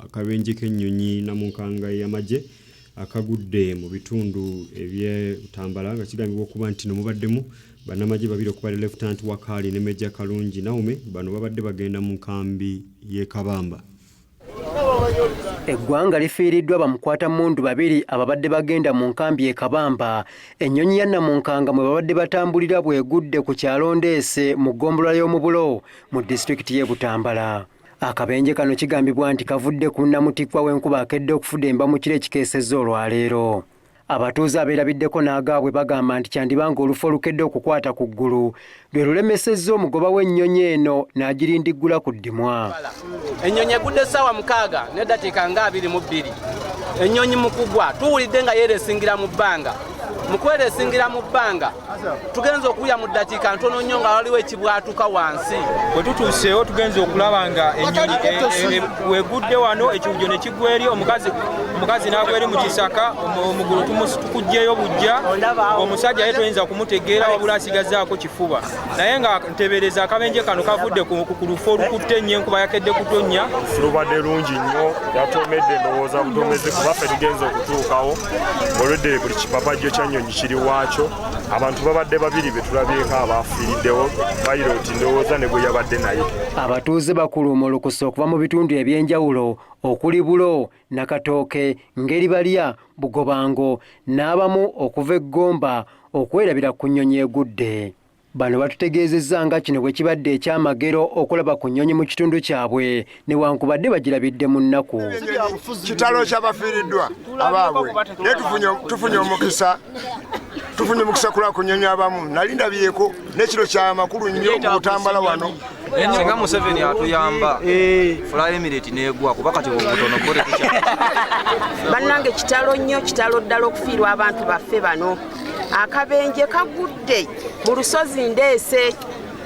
Akabenje k'ennyonyi Namunkanga y'amagye akagudde mu bitundu eby'e Butambala nga kigambibwa okuba nti no mubaddemu bannamagye babiri okubadde Lieutenant Wakaali ne Major Kalungi Naume. Bano babadde bagenda mu nkambi y'e Kabamba. Eggwanga lifiiriddwa bamukwatammundu babiri ababadde bagenda mu nkambi e Kabamba, ennyonyi ya Namunkanga mwe babadde batambulira bw'egudde ku kyalo Ndeese mu ggombolola y'omu Bulo mu disitulikiti y'e Butambala. Akabenje kano kigambibwa nti kavudde ku nnamutikkwa w'enkuba akedde okufudemba mu kiro ekikeesezza olwaleero. Abatuuze abeerabiddeko n'agaabwe bagamba nti kyandiba ng'olufu olukedde okukwata ku ggulu lwe lulemesezza omugoba w'ennyonyi eno n'agirindiggula ku ddimwa. Ennyonyi egudde essaawa 6 n'eddakiika nga 22. Ennyonyi mu kugwa tuwulidde nga yeeresingira mu bbanga. Mu kweresingira mu bbanga tugenze okuwulira mu ddakiika ntono nnyo nga waliwo ekibwatuka wansi. Bwe tutuuseewo tugenze okulaba nga ennyonyi wegudde wano, ekiwujjo ne kigwa eri, omukazi n'agwa eri mu kisaka, omugulu tukuggyeyo bujja, omusajja ye toyinza kumutegeera wabula asigazaako kifuba. Naye nga ntebereza akabenje kano kavudde ku lufu olukutte ennyo, enkuba yakedde kutonnya. Lubadde lungi nnyo, yatomedde ndowooza butomezi, kuba ffe tugenze okutuukawo olwedde buli kipapajjo kya nnyonyi kiri waakyo. Abantu babadde babiri be tulabyeko abafiiriddewo, pilot ndowooza ne gwe yabadde naye. Abatuuze bakuluuma olukusa okuva mu bitundu eby'enjawulo okuli Bulo, Nakatooke, Ngeri Balya, Bugobango n'abamu okuva e Ggomba okwerabira ku nnyonyi egudde. Bano batutegeezezza nga kino bwe kibadde ekyamagero okulaba ku nnyonyi mu kitundu kyabwe newankubadde bagirabidde mu nnaku. Kitalo ky'abafiiriddwa abaabwe, naye tufunye omukisa, tufunye omukisa kulaba ku nnyonyi. Abamu nali ndabyeko n'ekiro kyamakulu nnyo mu Butambala wano. Singa Museveni atuyamba, Fly Emirate negwa, kuba kati obutono bwo tetukya. Bannange, kitalo nnyo, kitalo ddala okufiirwa abantu baffe bano. Akabenje kagudde mu lusozi Ndeese,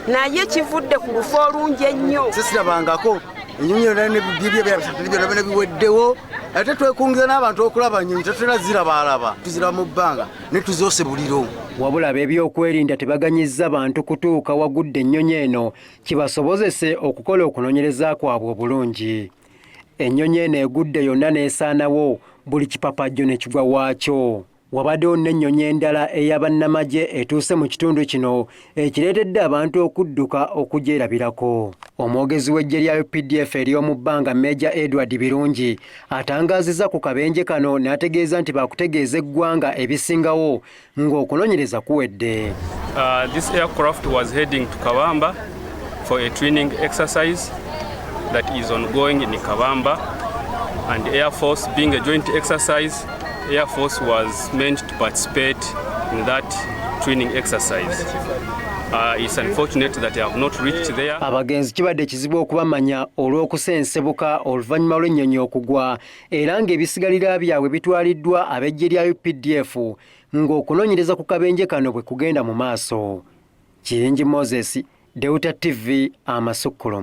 naye kivudde ku lufu olungi ennyo. Sisirabangako enyonyi yonna byonna biweddewo, ate twekungiza n'abantu okulaba nyonyi tetulina zirabaalaba, tuziraba mu bbanga ne tuzoose buliro. Wabula ab'ebyokwerinda tebaganyizza bantu kutuuka wagudde ennyonyi eno kibasobozese okukola okunoonyereza kwabwe obulungi. Ennyonyi eno egudde yonna n'esaanawo, buli kipapajjo ne kigwa waakyo. Wabaddewo n'ennyonyi endala ey'abannamagye etuuse mu kitundu kino ekireetedde abantu okudduka okugyerabirako. Omwogezi w'eggye lya UPDF ery'omu bbanga, Meeja Edward Birungi, atangaazizza ku kabenje kano n'ategeeza nti baakutegeeza eggwanga ebisingawo ng'okunoonyereza kuwedde. This aircraft was heading to Kabamba for a training exercise that is ongoing in Kabamba, and Air Force, being a joint exercise, Air Force was meant to participate in that training exercise. It's unfortunate that they have not reached there. Abagenzi kibadde kizibu okubamanya olw'okusensebuka oluvannyuma lw'ennyonyi okugwa, era ng'ebisigalira byabwe bitwaliddwa ab'eggye lya UPDF ng'okunoonyereza ku kabenje kano bwe kugenda mu maaso. Kiyingi Moses, Delta TV, Amasukkulumu.